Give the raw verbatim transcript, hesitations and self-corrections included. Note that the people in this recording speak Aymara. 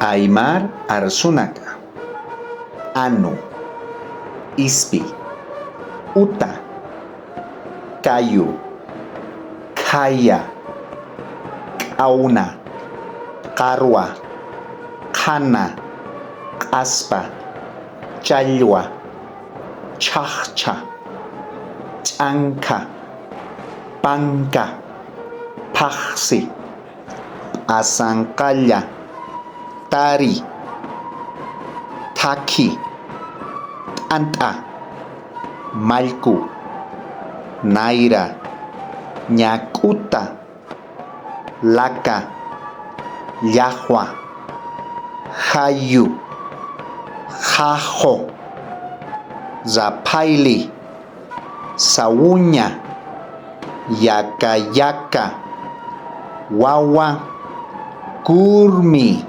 Aymar arsunaka: anu, ispi, uta, kayu, khaya, k'awna, qarwa, qhana, q'aspa, challwa, chhaqchha, ch'ankha, panka, phaqsi, p'asanqalla, tari, thakhi, t'ant'a, mallku, nayra, ñak'uta, laka, llaqwa, jayu, jaqu, raphayli, sawuña, yaka yaka, wawa, kurmi,